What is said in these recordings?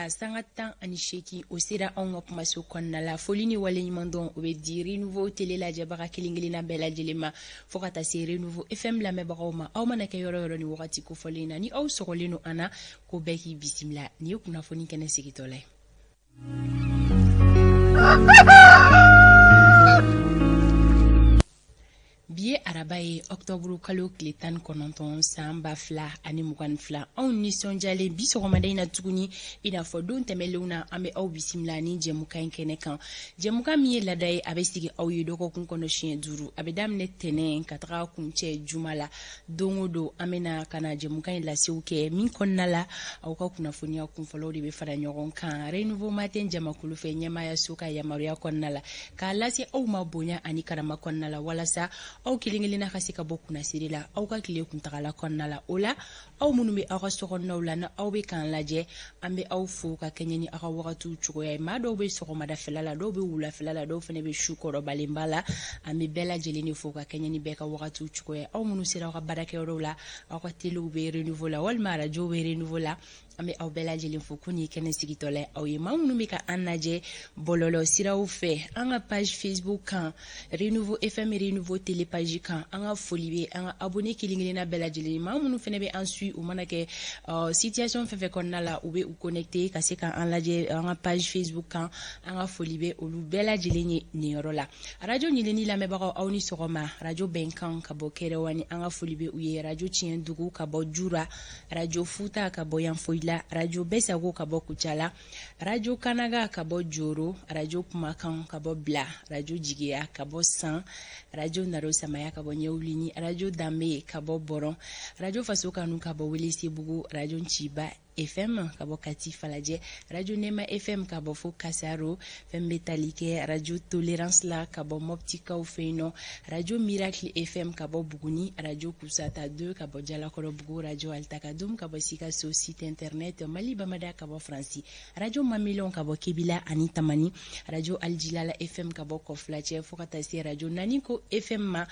la, sanga 18, o sera anw ka kumaso kɔnɔna la. Foli ni waleɲumandɔn, o bɛ di Renouveau Télé lajɛbaga kelen kelenna bɛɛ lajɛlen ma, fo ka taa se Renouveau FM lamɛnbagaw ma. Aw mana kɛ yɔrɔ yɔrɔ ni wagati kofɔlen na, ni aw sɔgɔlen don an na, ko bɛɛ k'i bisimila. Nin ye kunnafoni kɛnɛ sigitɔla ye. Bi ye araba ye, ɔkutɔburu kalo tile 19, san 2022. Anw nisɔndiyalen bi sɔgɔmada in na tuguni, i n'a fɔ don tɛmɛnlenw na, an bɛ aw bisimila ni jɛmukan in kɛnɛ kan. Jɛmukan min ye laada ye, a bɛ sigi aw ye dɔgɔkun kɔnɔ siɲɛ 5. A bɛ daminɛ tɛnɛn ka taga kuncɛ juma la. Don o don, an bɛna ka na jɛmukan in lasew kɛ min kɔnɔna la, aw ka kunnafoniya kunfɔlɔw de bɛ fara ɲɔgɔn kan Renouveau Matin jamakulu fɛ, ɲɛmaayaso ka yamaruya kɔnɔna la, k'a lase aw ma bonya ani karama kɔnɔna la, walasa aw kelen kelenna ka se ka bɔ kunnasiri la aw ka tile kuntagala kɔnɔna la. O la, aw minnu bɛ aw ka sokɔnɔnaw la, na aw bɛ k'an lajɛ, an bɛ aw fo ka kɛɲɛ ni aw ka wagatiw cogoya ye. Maa dɔw bɛ sɔgɔmadafɛla la, dɔw bɛ wulafɛla la, dɔw fana bɛ su kɔrɔbalenba la. An bɛ bɛɛ lajɛlen de fo ka kɛɲɛ ni bɛɛ ka wagatiw cogoya ye. Aw minnu sera aw ka baarakɛyɔrɔw la, aw ka telew bɛ Renouveau la walima arajow bɛ Renouveau la, an bɛ aw bɛɛ lajɛlen fo ko nin ye kɛnɛ sigitɔla ye aw ye. Maa minnu bɛ ka an lajɛ bɔlɔlɔ siraw fɛ, an ka page Facebook kan, Renouveau FM, Renouveau Télé page kan, an ka foli bɛ an ka abonné kelen kelenna bɛɛ lajɛlen. Maa minnu fana bɛ an suit, u mana kɛ situation fɛn fɛn kɔnɔna la, u bɛ u connecté ka se ka an lajɛ an ka page Facebook kan, an ka foli bɛ olu bɛɛ lajɛlen ye nin yɔrɔ la. Radio Ɲeleni lamɛnbagaw, aw ni sɔgɔma. Radio Bɛnkan ka bɔ Kɛrɛwani, an ka foli bɛ u ye. Radio Tiɲɛ Dugu ka bɔ Jura, Radio Futa ka bɔ Yanfoyila, Radio Bɛsago ka bɔ Kucala, Radio Kanaga ka bɔ Joro, Radio Kumakan ka bɔ Bila, Radio Jigiya ka bɔ San, Radio Naro Samaya ka bɔ Ɲɛwulini, Radio Danbe ka bɔ Bɔrɔn, Radio Faso Kanu ka bɔ Welesebugu, Radio Nciba FM ka bɔ Kati Falajɛ, Radio Nema FM ka bɔ fo Kasaro. Fɛn bɛ tali kɛ Radio Tolérance la ka bɔ Mɔptikaw fɛ yen nɔ, Radio Miracle FM ka bɔ Buguni, Radio Kusata 2 ka bɔ Jalakɔrɔbugu, Radio Altakadum ka bɔ Sikaso, site internet Mali Bamada ka bɔ Faransi, Radio Mamilɔn ka bɔ Kebila ani Tamani, Radio Aljilala FM ka bɔ Kɔfilacɛ, fo ka taa se Radio Naniko FM ma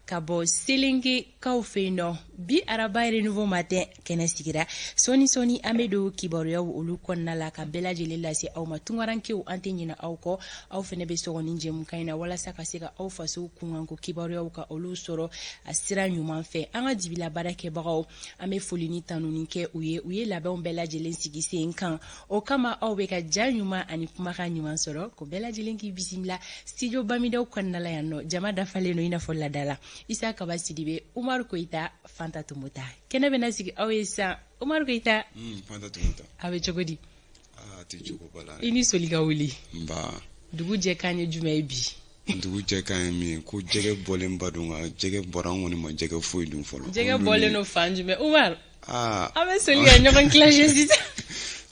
ka bɔ Selengekaw fɛ yen nɔ. Bi araba, Renouveau Matin kɛnɛ sigira. Sɔɔni sɔɔni, an bɛ don kibaruyaw olu kɔnɔna la ka bɛɛ lajɛlen lase aw ma. Tunkarankew, an tɛ ɲinɛ aw kɔ. Aw fana bɛ sɔgɔ ni jɛmukan in na walasa ka se ka aw faso kunkanko kibaruyaw ka olu sɔrɔ a sira ɲuman fɛ. An ka jibila baarakɛbagaw, an bɛ foli ni tanuni kɛ u ye. U ye labɛnw bɛɛ lajɛlen sigi sen kan, o kama aw bɛ ka ja ɲuman ani kumakan ɲuman sɔrɔ. Ko bɛɛ lajɛlen k'i bisimila studio Bamidaw kɔnɔna la yan nɔ. Jama dafalen don i n'a fɔ laada la. Isa Kaba Sidibe, Umaru Koyita, Fanta Tombota, kɛnɛ bɛna sigi aw ye sisan. Umaru Koyita. Fanta Tombota. A bɛ cogo di? A tɛ cogo la. I ni soli ka wuli. Nba. Dugu jɛ kan ye jumɛn ye bi? Dugu jɛ kan ye min ye, ko jɛgɛ bɔlen ba dun ka jɛgɛ bɔra, an kɔni ma jɛgɛ foyi dun fɔlɔ. Jɛgɛ bɔlen don fan jumɛn, Umaru? Aa, an bɛ soli ka ɲɔgɔn clasher sisan.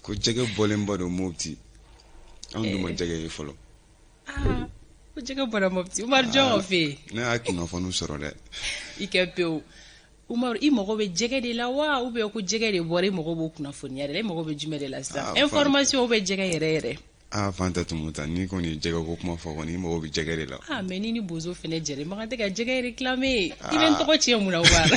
Ko jɛgɛ bɔlen ba don Mopti, anw dun ma jɛgɛ ye fɔlɔ. Aa, ko jɛgɛ bɔra Mopti, Umaru, jɔn ka fɛ yen? Ne y'a kunnafoni sɔrɔ dɛ. I kɛ pewu. Umaru, i mago bɛ jɛgɛ de la wa, ou bien ko jɛgɛ de bɔra, i mago b'o kunnafoniya de la? I mago bɛ jumɛn de la sisan, information ou bien jɛgɛ yɛrɛ yɛrɛ? Aa, Fanta Tombota, n'i kɔni ye jɛgɛ ko kuma fɔ kɔni, i mago bɛ jɛgɛ de la. Ah, mais ni bozo fɛnɛ jɛra, i man kan tɛ ka jɛgɛ réclamer. I bɛ n tɔgɔ tiɲɛ mun na, Umaru?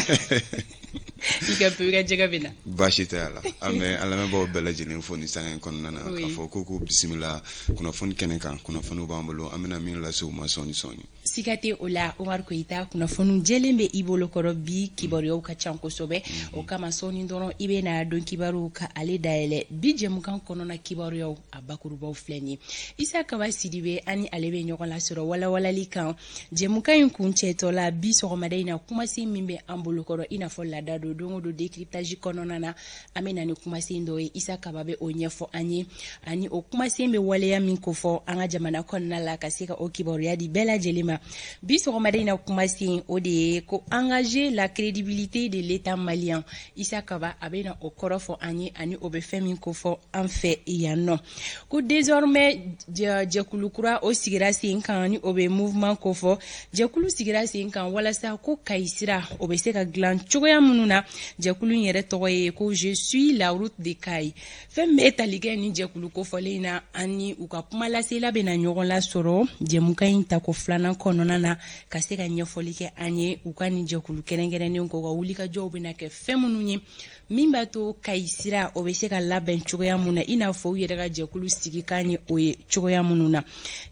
I ka pewu, i ka jɛgɛ bɛ na. Baasi tɛ a la. An bɛ an lamɛnbaaw bɛɛ lajɛlen fo ni sanga in kɔnɔna na, k'a fɔ ko k'u bisimila kunnafoni kɛnɛ kan. Kunnafoniw b'an bolo, an bɛna min lase u ma sɔɔni sɔɔni. Siga tɛ o la, Umaru Koyita. Kunnafoniw jɛlen bɛ i bolo kɔrɔ. Bi kibaruyaw ka ca kosɛbɛ, o kama sɔɔni dɔrɔn i bɛ na don kibaruw ka ale dayɛlɛ. Bi jɛmukan kɔnɔna kibaruyaw, a bakurubaw filɛ nin ye. Isa Kaba Sidibe, ani ale bɛ ɲɔgɔn lasɔrɔ walawalali kan jɛmukan in kuncɛtɔ la. Bi sɔgɔmada in na, kumasen min bɛ an bolo kɔrɔ, i n'a fɔ laada don, don o don décryptage kɔnɔna na, an bɛ na ni kumasen dɔ ye. Isa Kaba bɛ o ɲɛfɔ an ye, ani o kumasen bɛ waleya min kofɔ an ka jamana kɔnɔna la, ka se ka o kibaruya di bɛɛ lajɛlen ma. Bi sɔgɔmada in na, kumasen o de ye ko engager la crédibilité de l'État malien. Isa Kaba, a bɛ na o kɔrɔ fɔ an ye, ani o bɛ fɛn min kofɔ an fɛ yan nɔ. Ko désormais, jɛkulu kura o sigira sen kan, ni o bɛ mouvement kofɔ. Jɛkulu sigira sen kan walasa ko Kayi sira o bɛ se ka dilan cogoya minnu na. na. Jɛkulu in yɛrɛ tɔgɔ ye ko Je suis la route de Kayes. Fɛn bɛ tali kɛ ni jɛkulu kofɔlen in na, an ni u ka kumalasela bɛna ɲɔgɔn lasɔrɔ jɛmukan in tako filanan kɔnɔna na, ka se ka ɲɛfɔli kɛ an ye u ka nin jɛkulu kɛrɛnkɛrɛnnen ko ka wulikajɔw bɛna kɛ fɛn minnu ye, min b'a to Kayi sira o bɛ se ka labɛn cogoya mun na, i n'a fɔ u yɛrɛ ka jɛkulu sigikan ye o ye cogoya minnu na.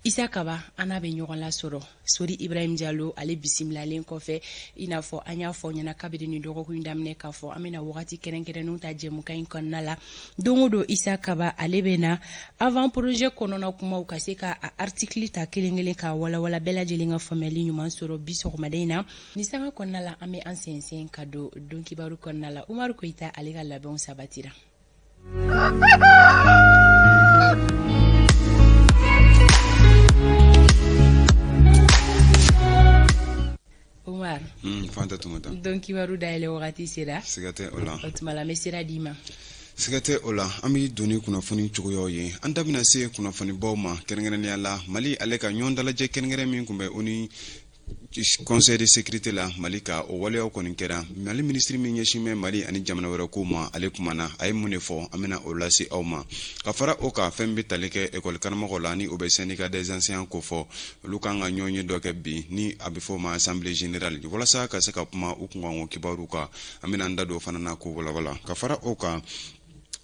Isa Kaba, an n'a bɛ ɲɔgɔn lasɔrɔ Sori Ibrahim Jalo ale bisimilalen kɔfɛ. I n'a fɔ an y'a fɔ ɲɛna kabini ni dɔgɔkun in daminɛ k'a fɔ an bɛna wagati kɛrɛnkɛrɛnnenw ta jɛmukan in kɔnɔna la. Don o don, Isa Kaba ale bɛ na avant projet kɔnɔna kumaw ka se ka a article ta kelen kelen k'a walawala, bɛɛ lajɛlen ka faamuyali ɲuman sɔrɔ. Bi sɔgɔmada in na, ni sanga kɔnɔna la, an bɛ an sɛnsɛn ka don don kibaru kɔnɔna la. Umaru Koyita ale ka labɛnw sabatira. Umar. Fanta Tumata. Don kibaru dayɛlɛ wagati sera. Siga tɛ o la. O tuma la, n bɛ sira d'i ma. Siga tɛ o la. An bɛ don ni kunnafoni cogoyaw ye. An da bɛna se kunnafonibaw ma, kɛrɛnkɛrɛnnenya la Mali ale ka ɲɔgɔn dalajɛ kɛrɛnkɛrɛn min tun bɛ o ni Conseil de sécurité la. Mali ka o waleyaw kɔni kɛra. Mali minisiri min ɲɛsin bɛ Mali ani jamana wɛrɛ kow ma, ale kumana. A ye mun de fɔ? An bɛna o lase aw ma. Ka fara o kan, fɛn bɛ tali kɛ ekɔli karamɔgɔ la, ni o bɛ syndicat des enseignants ko fɔ, olu kan ka ɲɔgɔn ye dɔ kɛ bi, ni a bɛ fɔ o ma assemblée générale, walasa ka se ka kuma u kunkanko kibaru kan. An bɛna an da don o fana na k'o walawala. Ka fara o kan,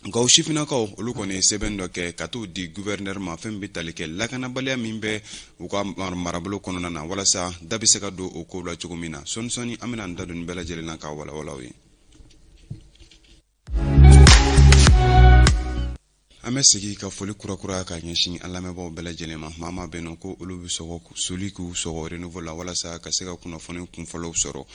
Gawo sifinnakaw, olu kɔni ye sɛbɛn dɔ kɛ ka t'o di gouverneur ma, fɛn bɛ tali kɛ lakanabaliya min bɛ u ka marabolo kɔnɔna na, walasa da bɛ se ka don o kow la cogo min na. Sɔɔni sɔɔni, an bɛna an da don nin bɛɛ lajɛlen na k'a walawala ye. An bɛ segin ka foli kurakura ka ɲɛsin an lamɛnbaaw bɛɛ lajɛlen ma. Maa maa bɛ nɔ ko olu bɛ sɔgɔ soli k'u sɔgɔ Renouveau la walasa ka se ka kunnafoni kunfɔlɔw sɔrɔ.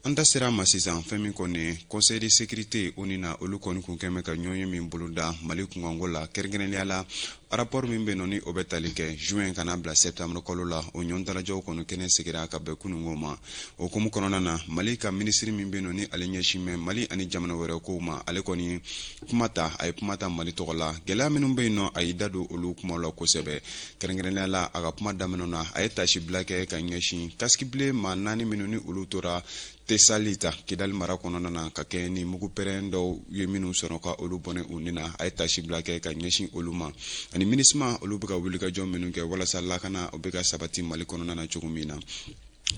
An da sera a ma sisan, fɛn min kɔni ye Conseil de sécurité ONU na, olu kɔni kun kɛn bɛ ka ɲɔgɔn ye min boloda Mali kunkanko la, kɛrɛnkɛrɛnnenya la rapport min bɛ nɔ, ni o bɛ tali kɛ juin ka n'a bila septembre kalo la. O ɲɔgɔn dalajɛw kɔni kɛnɛ sigira ka bɛn kununko ma. O hukumu kɔnɔna na, Mali ka minisiri min bɛ nɔ, ni ale ɲɛsin bɛ Mali ani jamana wɛrɛ kow ma, ale kɔni kuma ta, a ye kuma ta Mali tɔgɔ la. Gɛlɛya minnu bɛ yen nɔ, a y'i da don olu kumaw la kosɛbɛ. Kɛrɛnkɛrɛnnenya la, a ka kuma daminɛ na, a ye tasibila kɛ ka ɲɛsin casque bleu maa naani minnu ni olu tora Tesalita, Kidali mara kɔnɔna na, ka kɛ ni mugu pɛrɛn dɔw ye minnu sɔrɔ ka olu bɔnɛ u ni na. A ye tasibila kɛ ka ɲɛsin olu ma, ani MINUSMA, olu bɛ ka wulikajɔ minnu kɛ walasa lakana o bɛ ka sabati Mali kɔnɔna na cogo min na.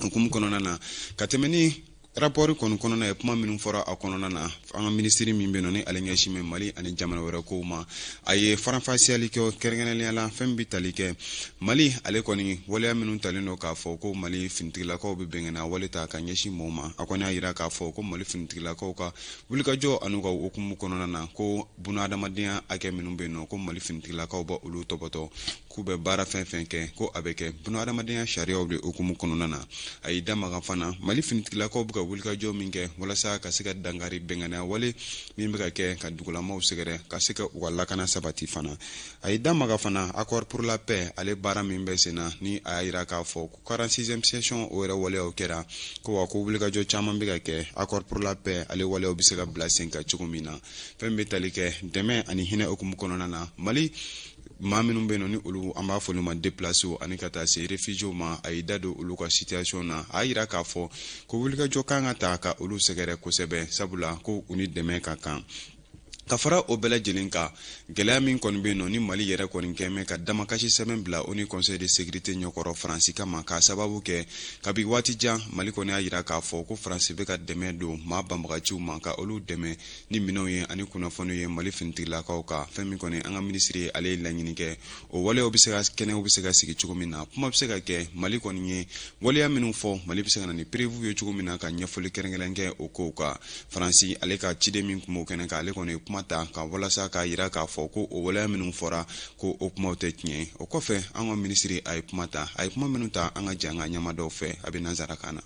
Hukumu kɔnɔna na, ka tɛmɛ ni rapport kɔni kɔnɔna ye, kuma minnu fɔra a kɔnɔna na, an ka minisiri min bɛ nɔ, ni ale ɲɛsin bɛ Mali ani jamana wɛrɛ kow ma, a ye faranfasiyali kɛ, kɛrɛnkɛrɛnnenya la fɛn bɛ tali kɛ Mali ale kɔni waleya minnu talen don k'a fɔ ko Mali finitigilakaw bɛ bɛnkanna wale ta ka ɲɛsin mɔgɔw ma. A kɔni y'a jira k'a fɔ ko Mali finitigilakaw ka wulikajɔ an'u ka hukumu kɔnɔna na, ko bunahadamadenya hakɛ minnu bɛ yen nɔ, ko Mali finitigilakaw bɛ olu tɔpɔtɔ, k'u bɛ baara fɛn fɛn kɛ, ko a bɛ kɛ bunahadamadenya sariyaw de hukumu kɔnɔna na. A y'i da maga fana Mali finitigilakaw bɛ ka wulikajɔ min kɛ walasa ka se ka dankari bɛnkanna wale min bɛ ka kɛ ka dugulamaw sɛgɛrɛ, ka se ka u ka lakana sabati fana. A y'i da maga fana accord pour la paix ale baara min bɛ sen na, ni a y'a jira k'a fɔ ko 46e session o yɛrɛ waleyaw kɛra, ko wa ko wulikajɔ caman bɛ ka kɛ accord pour la paix ale waleyaw bɛ se ka bila sen kan cogo min na. Fɛn bɛ tali kɛ dɛmɛ ani hinɛ hukumu kɔnɔna na, Mali maa minnu bɛ yen nɔ, ni olu an b'a fɔ olu ma déplacés ani ka taa se réfugiés ma, a y'i da don olu ka situation na. A y'a jira k'a fɔ ko wulikajɔ kan ka ta ka olu sɛgɛrɛ kosɛbɛ, sabula ko u ni dɛmɛ ka kan. Ka fara o bɛɛ lajɛlen kan, gɛlɛya min kɔni bɛ yen nɔ, ni Mali yɛrɛ kɔni kɛn bɛ ka damakasi sɛbɛn bila o ni Conseil de sécurité ɲɛkɔrɔ Faransi kama, k'a sababu kɛ kabi waati jan Mali kɔni y'a jira k'a fɔ ko Faransi bɛ ka dɛmɛ don maa banbagaciw ma, ka olu dɛmɛ ni minɛnw ye ani kunnafoniw ye Mali finitigilakaw kan. Fɛn min kɔni an ka minisiri ye, ale ye laɲini kɛ o waleyaw bɛ se ka kɛnɛw bɛ se ka sigi cogo min na, kuma bɛ se ka kɛ Mali kɔni ye waleya minnu fɔ, Mali bɛ se ka na ni preuve ye cogo min na, ka ɲɛfɔli kɛrɛnkɛrɛn kɛ o kow kan. Faransi ale ka ciden min tun b'o kɛnɛ kan, ale kɔni ye kuma ta ka walasa k'a jira k'a fɔ ko o waleya minnu fɔra, ko o kumaw tɛ tiɲɛ ye. O kɔfɛ, an ka minisiri a ye kuma ta. A ye kuma minnu ta, an ka jɛ an ka ɲɛma dɔw fɛ. A bɛ nansarakan na.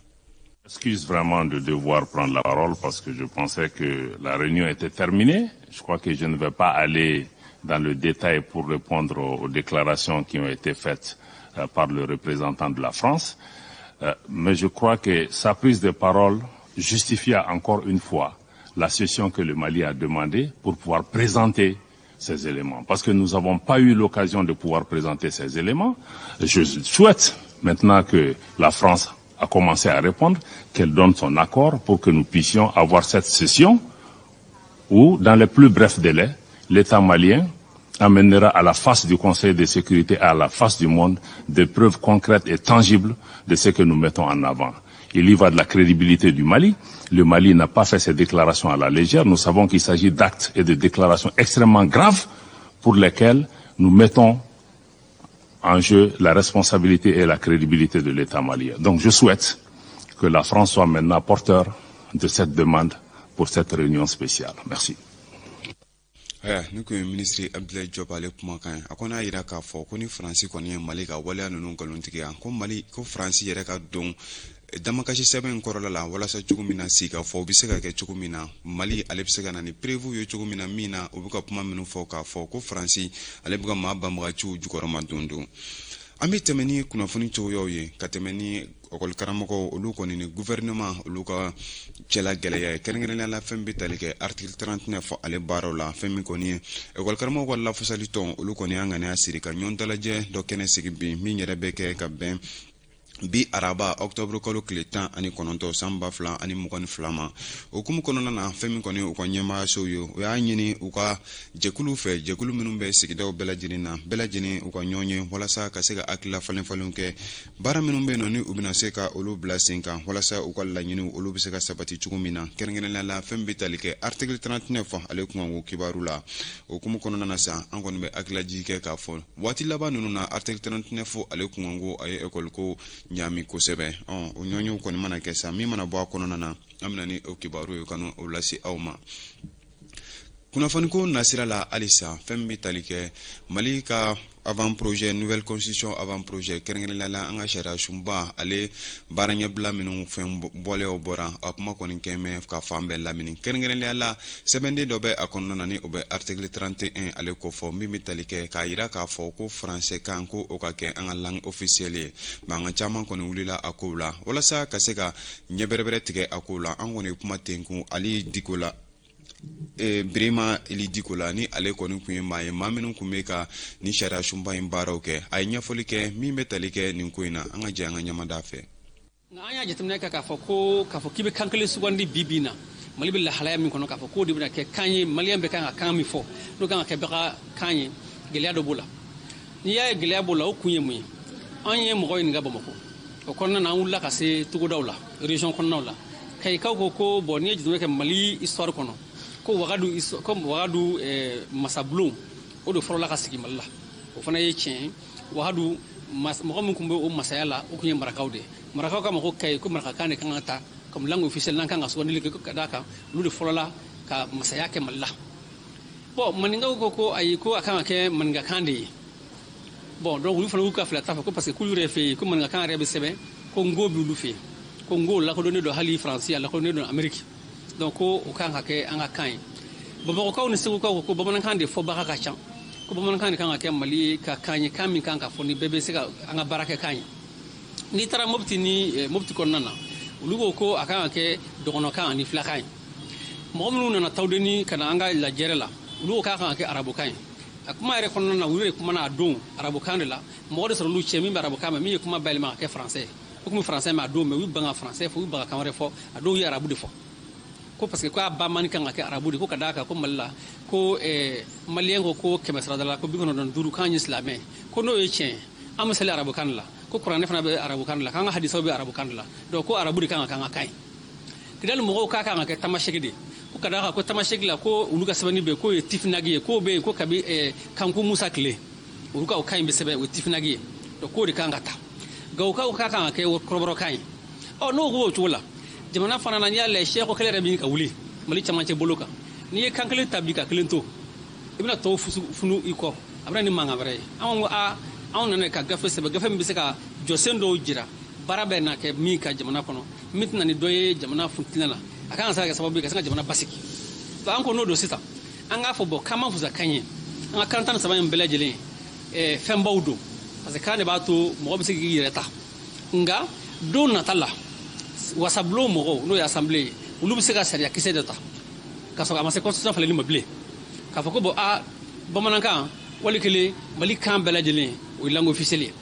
Excuse vraiment de devoir prendre la parole parce que je pensais que la réunion était terminée. Je crois que je ne vais pas aller dans le détail pour répondre aux déclarations qui ont été faites par le représentant de la France. Mais je crois que sa prise de parole justifia encore une fois la session que le Mali a demandée pour pouvoir présenter ces éléments. Parce que nous n'avons pas eu l'occasion de pouvoir présenter ces éléments. Je souhaite maintenant que la France a commencé à répondre, qu'elle donne son accord pour que nous puissions avoir cette session où, dans les plus brefs délais, l'État malien amènera à la face du Conseil de sécurité, à la face du monde, des preuves concrètes et tangibles de ce que nous mettons en avant. Il y va de la crédibilité du Mali. Le Mali n'a pas fait ses déclarations à la légère. Nous savons qu'il s'agit d'actes et de déclarations extrêmement graves pour lesquels nous mettons en jeu la responsabilité et la crédibilité de l'État malien. Donc je souhaite que la France soit maintenant porteur de cette demande pour cette réunion spéciale. Merci. Aya, ni kun ye minisiri Abdoulaye Diop ale kumakan ye. A ko n'a yira k'a fɔ ko ni Faransi kɔni ye Mali ka waleya ninnu nkalontigiya, ko Mali, ko Faransi yɛrɛ ka don damakasi sɛbɛn in kɔrɔla la, walasa cogo min na sigikafɔ bɛ se ka kɛ cogo min na, Mali ale bɛ se ka na ni preuve ye cogo min na, min na u bɛ ka kuma minnu fɔ k'a fɔ ko Faransi ale bɛ ka maa banbagaciw jukɔrɔma don don. An bɛ tɛmɛ ni kunnafoni cogoyaw ye, ka tɛmɛ ni ekɔli karamɔgɔw olu kɔni ni gouvernement olu ka cɛla gɛlɛya ye, kɛrɛnkɛrɛnnenya la fɛn bɛ tali kɛ article 39 ale baaraw la. Fɛn min kɔni ye ekɔli karamɔgɔw ka lafasali tɔn, olu kɔni y'an ŋaniya siri ka ɲɔgɔn dalajɛ dɔ kɛnɛ sigi bi, min yɛrɛ bɛ kɛ ka bɛn bi araba octobre kalo tile 19 san 2022 ma. O hukumu kɔnɔna na, fɛn min kɔni u ka ɲɛmaayasow ye, u y'a ɲini u ka jɛkulu fɛ, jɛkulu minnu bɛ sigidaw bɛɛ lajɛlen na, bɛɛ lajɛlen u ka ɲɔgɔn ye walasa ka se ka hakilila falen falenw kɛ, baara minnu bɛ yen nɔ ni u bɛna se ka olu bila sen kan, walasa u ka laɲiniw olu bɛ se ka sabati cogo min na, kɛrɛnkɛrɛnnenya la fɛn bɛ tali kɛ article 39 ale kunkanko kibaru la. O hukumu kɔnɔna na sa, an kɔni bɛ hakililajigi kɛ k'a fɔ waati laban ninnu na, article 39 ale kunkanko a ye ekɔli ko ɲaami kosɛbɛ. Ɔ, o ɲɔgɔnyew kɔni mana kɛ sa, min mana bɔ a kɔnɔna na, an bɛna ni o kibaru ye ka n'o lase aw ma. Kunnafoniko nasira la halisa, fɛn min bɛ tali kɛ Mali ka avant projet, nouvelle constitution avant projet, kɛrɛnkɛrɛnnenya la an ka sariya sunba ale baara ɲɛbila minnu fɛn bɔlɛw bɔra, a kuma kɔni kɛn ka fan bɛɛ lamini. Kɛrɛnkɛrɛnnenya la sɛbɛnden dɔ bɛ a kɔnɔna na, ni o bɛ article 31 ale kofɔ, min bɛ tali kɛ k'a yira k'a fɔ ko français kan, ko o ka kɛ an ka langue officielle ye. Mankan caman kɔni wulila a kow la. Walasa ka se ka ɲɛ bɛrɛbɛrɛ tigɛ a kow la, an kɔni kuma tenkun Ali Diko la, Birima Eli Diko la, ni ale kɔni tun ye maa ye, maa minnu tun bɛ ka ni sariya sunba in baaraw kɛ. A ye ɲɛfɔli kɛ min bɛ tali kɛ nin ko in na. An ka jɛ an ka ɲɛmada fɛ. Nka an y'a jateminɛ kɛ k'a fɔ k'i bɛ kan kelen sugandi bi bi in na, Mali bɛ lahalaya min kɔnɔ, k'a fɔ k'o de bɛna kɛ kan ye maliyɛn bɛ kan ka kan min fɔ, n'o kan ka kɛ bɛɛ ka kan ye, gɛlɛya dɔ b'o la. N'i y'a ye gɛlɛya b'o la, o kun ye mun ye? An ye mɔgɔw ɲininka Bamakɔ. O kɔnɔna na, an wulila ka se togodaw la, région kɔnɔnaw la. Kayikaw ko ko bon, n'i ye jateminɛ kɛ Mali histoire kɔnɔ, ko Wagadu, ko Wagadu masabulon, o de fɔlɔla ka sigi Mali la. O fana ye tiɲɛ ye. Wagadu mɔgɔ min tun bɛ o masaya la, o tun ye marakaw de ye. Marakaw ka ma ko Kayi, ko marakakan de kan ka ta comme langue officielle n'an kan ka sugandili kɛ, ka d'a kan olu de fɔlɔla ka masaya kɛ Mali la. Bon, maninkaw ko ko ayi, ko a kan ka kɛ maninkakan de ye. Bon, donc olu fana y'u ka fila ta fɔ ko parce que k'olu yɛrɛ fɛ yen, ko maninkakan yɛrɛ bɛ sɛbɛn, ko ngo b'olu fɛ yen, ko ngo lakodɔnnen don hali Faransi, a lakodɔnnen don Amérique, donc ko o kan ka kɛ an ka kan ye. Bamakɔkaw ni Segukaw ko ko bamanankan de fɔbaga ka ca, ko bamanankan de kan ka kɛ Mali ka kan ye, kan min kan ka fɔ ni bɛɛ bɛ se ka an ka baara kɛ kan ye. N'i taara Mopti ni Mopti kɔnɔna na, olu ko ko a kan ka kɛ dɔgɔnɔkan ani filakan ye. Mɔgɔ minnu nana Tawudeni ka na an ka lajɛrɛ la, olu ko k'a kan ka kɛ arabukan ye. A kuma yɛrɛ kɔnɔna na, olu de kumana a don arabukan de la. Mɔgɔ de sɔrɔ olu cɛ min bɛ arabukan mɛn, min ye kuma bayɛlɛma ka kɛ français ye. O tun bɛ français mɛn a don, mɛ u y'u ban ka français fɔ, u y'u ban ka kan wɛrɛ fɔ. A dɔw ye arabu de fɔ, ko parce que k'a bamani kan ka kɛ arabu de, ko ka d'a kan ko Mali la, ko maliyɛn ko 100 sarada la, ko 95 k'an ye silamɛ, ko n'o ye tiɲɛ ye, an bɛ seli arabukan de la, ko kuranɛ fana bɛ arabukan de la, k'an ka hadisaw bɛ arabukan de la, donc ko arabu de kan ka k'an ka kan ye. Kidali mɔgɔw k'a kan ka kɛ tamaseki de, ko ka d'a kan ko tamaseki la, ko olu ka sɛbɛnni bɛ k'o ye tifinagi ye, k'o bɛ yen ko kabi Kanku Musa tile, olu ka o kan in bɛ sɛbɛn, o ye tifinagi ye, donc k'o de kan ka ta. Gawukaw k'a kan ka kɛ kɔrɔbɔrɔkan ye. Ɔ, n'o ko o cogo la, jamana fana na, n'i y'a lajɛ, siyako kɛlɛ yɛrɛ bɛ ɲini ka wuli Mali camancɛ bolo kan. N'i ye kan kelen ta bi ka kelen to, i bɛna tɔw funu i kɔ, a bɛna ni mankan wɛrɛ ye. Anw ko a anw nana ka gafe sɛbɛn, gafe min bɛ se ka jɔsen dɔw jira baara bɛ na kɛ min ka jamana kɔnɔ, min tɛna ni dɔ ye jamana funtina la, a kan ka se ka kɛ sababu ye ka se ka jamana basigi. Donc an ko n'o don sisan, an k'a fɔ bɔn, k'an ma fusa kan ye, an ka kan 13 in bɛɛ lajɛlen fɛnbaw don, parce que kan de b'a to mɔgɔ bɛ se k'i yɛrɛ ta. Nka don nata la, wasabulon mɔgɔw, n'o ye assemblée ye, olu bɛ se ka sariya kisɛ dɔ ta k'a sɔrɔ a ma se constitution falenni ma bilen, k'a fɔ ko bon, a bamanankan wali kelen Mali kan bɛɛ lajɛlen, o ye langue officielle ye.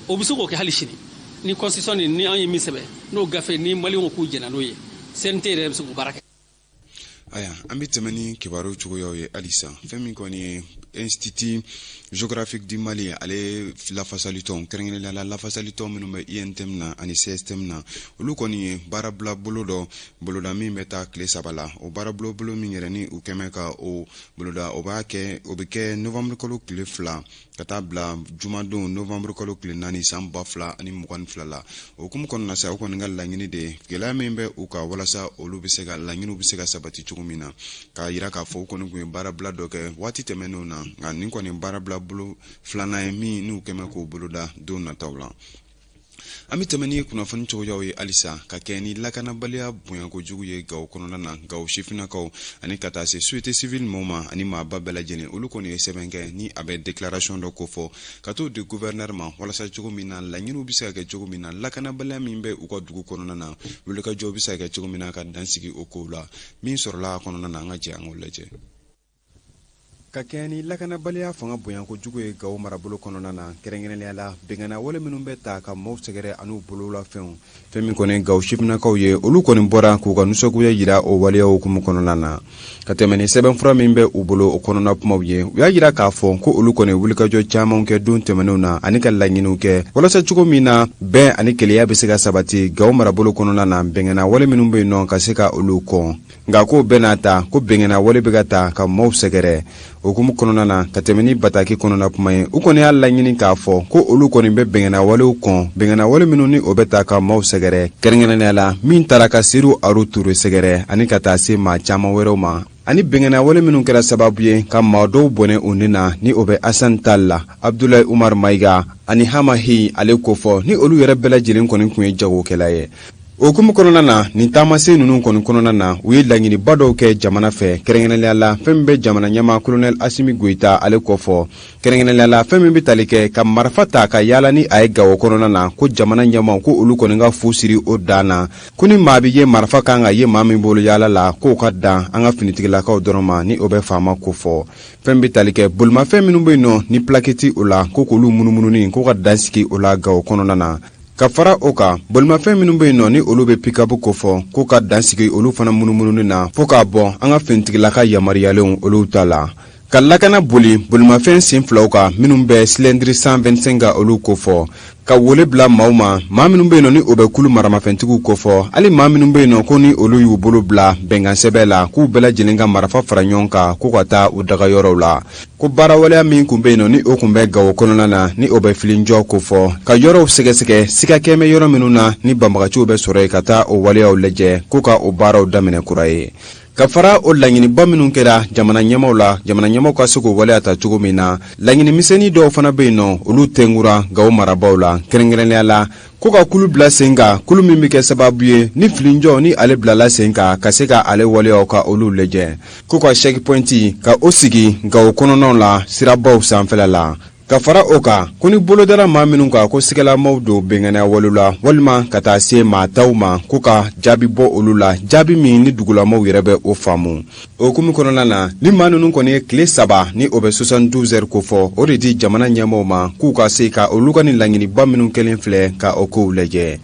O bɛ se k'o kɛ hali sini. Ni constitution ni an ye min sɛbɛn, n'o gafe ni Maliyɛnw k'u jɛna n'o ye, CNT yɛrɛ bɛ se k'o baara kɛ. Aya, an bɛ tɛmɛ ni kibaru cogoyaw ye halisa. Fɛn min kɔni ye Institut géographique du Mali, ale lafasalitɔn, kɛrɛnkɛrɛnnenya la lafasalitɔn minnu bɛ UNTM na ani CSTM na, olu kɔni ye baarabila bolo dɔ boloda min bɛ taa tile 3 la. O baarabila bolo min yɛrɛ ni u kɛmɛ ka o boloda, o b'a kɛ, o bɛ kɛ novembre kalo tile 2 ka taa bila jumadon novembre kalo tile 4 san 2022 la. O hukumu kɔnɔna sa, o kɔni ka laɲini de ye gɛlɛya min bɛ u kan, walasa olu bɛ se ka laɲiniw bɛ se ka sabati cogo min na, k'a yira k'a fɔ u kɔni tun ye baarabila dɔ kɛ waati tɛmɛnenw na, nka nin kɔni baarabila bolo filanan ye min n'u kɛmɛ k'o boloda don nataw la. An bɛ tɛmɛ ni kunnafoni cogoyaw ye halisa, ka kɛ ni lakanabaliya bonya kojugu ye Gawo kɔnɔna na. Gawo sifinnakaw ani ka taa se société civile mɔgɔw ma ani maaba bɛɛ lajɛlen, olu kɔni ye sɛbɛn kɛ ni a bɛ déclaration dɔ kofɔ ka t'o di gouverneur ma, walasa cogo min na laɲiniw bɛ se ka kɛ cogo min na, lakanabaliya min bɛ u ka dugu kɔnɔna na, wulikajɔ bɛ se ka kɛ cogo min na ka dan sigi o kow la. Min sɔrɔla a kɔnɔna na, an ka jɛ an k'o lajɛ. Ka kɛɲɛ ni lakanabaliya fanga bonya kojugu ye Gawo marabolo kɔnɔna na, kɛrɛnkɛrɛnnenya la binkanni wale minnu bɛ ta ka maaw sɛgɛrɛ an'u bololafɛnw, fɛn min kɔni Gawo sifinnakaw ye, olu kɔni bɔra k'u ka nisɔngoya jira o waleyaw hukumu kɔnɔna na, ka tɛmɛ ni sɛbɛnfura min bɛ u bolo o kɔnɔna kumaw ye. U y'a jira k'a fɔ ko olu kɔni wulikajɔ caman kɛ don tɛmɛnenw na ani ka laɲiniw kɛ walasa cogo min na bɛn ani kelenya bɛ se ka sabati Gawo marabolo kɔnɔna na, binkanni wale minnu bɛ yen nɔ ka se ka olu kɔn. Nka k'o bɛɛ n'a ta, ko binkanni wale bɛ ka ta ka maaw sɛgɛrɛ. O hukumu kɔnɔna na, ka tɛmɛ ni bataki kɔnɔna kuma ye, u kɔni y'a laɲini k'a fɔ ko olu kɔni bɛ binkanni walew kɔn, binkanni wale minnu ni o bɛ ta ka maaw sɛgɛrɛ, kɛrɛnkɛrɛnnenya la min taara ka Sedu Aru Ture sɛgɛrɛ ani ka taa se maa caman wɛrɛw ma, ani binkanni wale minnu kɛra sababu ye ka maa dɔw bɔnɛ u ni na, ni o bɛ Asan Tal la, Abdulayi Umar Mayiga ani Hamahi ale kofɔ, ni olu yɛrɛ bɛɛ lajɛlen kɔni tun ye jagokɛla ye. O hukumu kɔnɔna na, nin taamasen ninnu kɔni kɔnɔna na, u ye laɲiniba dɔw kɛ jamana fɛ, kɛrɛnkɛrɛnnenya la fɛn min bɛ jamana ɲɛmaa kolonɛli Asimi Goyita ale kofɔ, kɛrɛnkɛrɛnnenya la fɛn min bɛ tali kɛ ka marifa ta ka yaala ni a ye Gawo kɔnɔna na, ko jamana ɲɛmaaw ko olu kɔni ka fu siri o dan na, ko ni maa bɛ ye marifa kan ka ye maa min bolo yaala la, k'o ka dan an ka finitigilakaw dɔrɔn ma, ni o bɛ faama kofɔ. Fɛn bɛ tali kɛ bolimafɛn minnu bɛ yen nɔ ni plaque tɛ o la, ko k'olu munumununi ko ka dan sigi o la Gawo kɔnɔna na. Ka fara o kan, bolimafɛn minnu bɛ yen nɔ ni olu bɛ pick-up kofɔ, ko ka dan sigi olu fana munumununi na fo k'a bɔ an ka finitigilaka yamaruyalenw olu ta la, ka lakana boli bolimafɛn sen filaw kan minnu bɛ cylindre 125 ka olu kofɔ, ka wele bila maaw ma, maa minnu bɛ yen nɔ ni o bɛ kulu maramafɛntigiw kofɔ, hali maa minnu bɛ yen nɔ ko ni olu y'u bolo bila bɛnkan sɛbɛn la, k'u bɛɛ lajɛlen ka marifa fara ɲɔgɔn kan ko ka taa u dagayɔrɔw la. Ko baarawaleya min kun bɛ yen nɔ ni o kun bɛ Gawo kɔnɔna na, ni o bɛ filinjɔ kofɔ, ka yɔrɔw sɛgɛsɛgɛ siga kɛmɛ yɔrɔ minnu na ni banbagaciw bɛ sɔrɔ yen, ka taa o waleyaw lajɛ, ko ka o baaraw daminɛ kura ye. Ka fara o laɲiniba minnu kɛra jamana ɲɛmaaw la, jamana ɲɛmaaw ka se k'o waleya ta cogo min na, laɲini misɛnnin dɔw fana bɛ yen nɔ, olu tɛnkura Gawo marabaaw la, kɛrɛnkɛrɛnnenya la ko ka kulu bila sen kan, kulu min bɛ kɛ sababu ye ni filinjɔ ni ale bilala sen kan ka se ka ale waleyaw ka olu lajɛ, ko ka checkpoint ka o sigi Gawo kɔnɔnaw la sirabaw sanfɛla la. Ka fara o kan, ko ni bolo dara maa minnu kan ko sigalamaw don binkanni wale la walima ka taa se maa taw ma, ko ka jaabi bɔ olu la, jaabi min ni dugulamaw yɛrɛ bɛ o faamu. O hukumu kɔnɔna na, ni maa ninnu kɔni ye tile 3 ni o bɛ 72 heures kofɔ, o de di jamana ɲɛmaaw ma k'u ka se ka olu ka nin laɲiniba minnu kɛlen filɛ ka o kow lajɛ.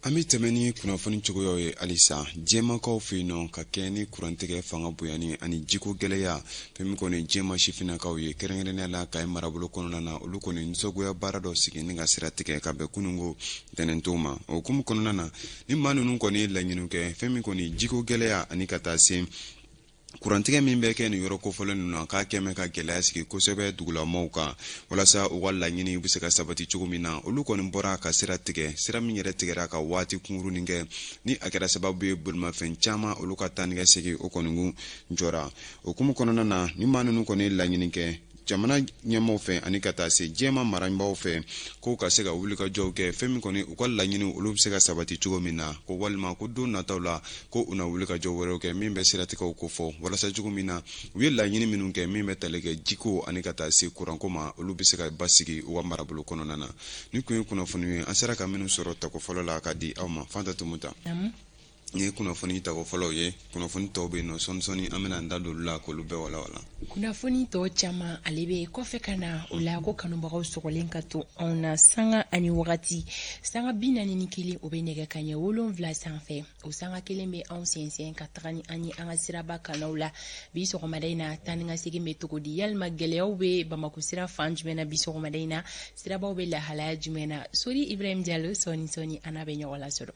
An bɛ tɛmɛ ni kunnafoni cogoyaw ye halisa jɛmakaw fɛ yen nɔ, ka kɛ ni kurantigɛ fanga bonyani ani jiko gɛlɛya, fɛn min kɔni jɛma sifinnakaw ye, kɛrɛnkɛrɛnnenya la Kayi marabolo kɔnɔna na, olu kɔni nisɔngoya baara dɔ sigi ni ka sira tigɛ ka bɛn kununko ntɛnɛnton ma. O hukumu kɔnɔna na, ni maa ninnu kɔni ye laɲini kɛ, fɛn min kɔni jiko gɛlɛya ani ka taa se kurantigɛ min bɛ kɛ nin yɔrɔ kofɔlen ninnu na, k'a kɛmɛ ka gɛlɛya sigi kosɛbɛ dugulamaw kan, walasa u ka laɲini bɛ se ka sabati cogo min na, olu kɔni bɔra ka sira tigɛ, sira min yɛrɛ tigɛra ka waati kunkurunin kɛ, ni a kɛra sababu ye bolimafɛn caman olu ka taa ni ka segin o kɔni jɔra. O hukumu kɔnɔna na, ni maa ninnu kɔni ye laɲini kɛ jamana ɲɛmaaw fɛ ani ka taa se jɛma marabaaw fɛ, k'u ka se ka wulikajɔw kɛ, fɛn min kɔni u ka laɲiniw olu bɛ se ka sabati cogo min na, ko walima ko don nataw la ko u na wulikajɔ wɛrɛw kɛ min bɛ siratigɛw kofɔ, walasa cogo min na u ye laɲini minnu kɛ min bɛ tali kɛ jiko ani ka taa se kuranko ma, olu bɛ se ka basigi u ka marabolo kɔnɔna na. Nin kun ye kunnafoni ye an sera ka minnu sɔrɔ tako fɔlɔ la ka di aw ma. Fanta Tumuta. Nin ye kunnafoni tako fɔlɔw ye. Kunnafoni tɔw bɛ yen nɔ, sɔɔni sɔɔni an bɛna an da don olu la k'olu bɛɛ walawala. Kunnafoni tɔ caman, ale bɛ kɔfɛ ka na o la. Ko kanubagaw sɔgɔlen ka to anw na. Sanga ani wagati, sanga 41, o bɛ nɛgɛ kaɲɛ 7 sanfɛ. O sanga kelen bɛ anw sɛnsɛn ka taga ni an ye an ka siraba kanaw la bi sɔgɔmada in na. Taa ni ka segin bɛ cogo di? Yalima gɛlɛyaw bɛ Bamakɔ sira fan jumɛn na bi sɔgɔmada in na? Sirabaw bɛ lahalaya jumɛn na? Sori Ibrahim Jalo, sɔɔni sɔɔni an n'a bɛ ɲɔgɔn lasɔrɔ.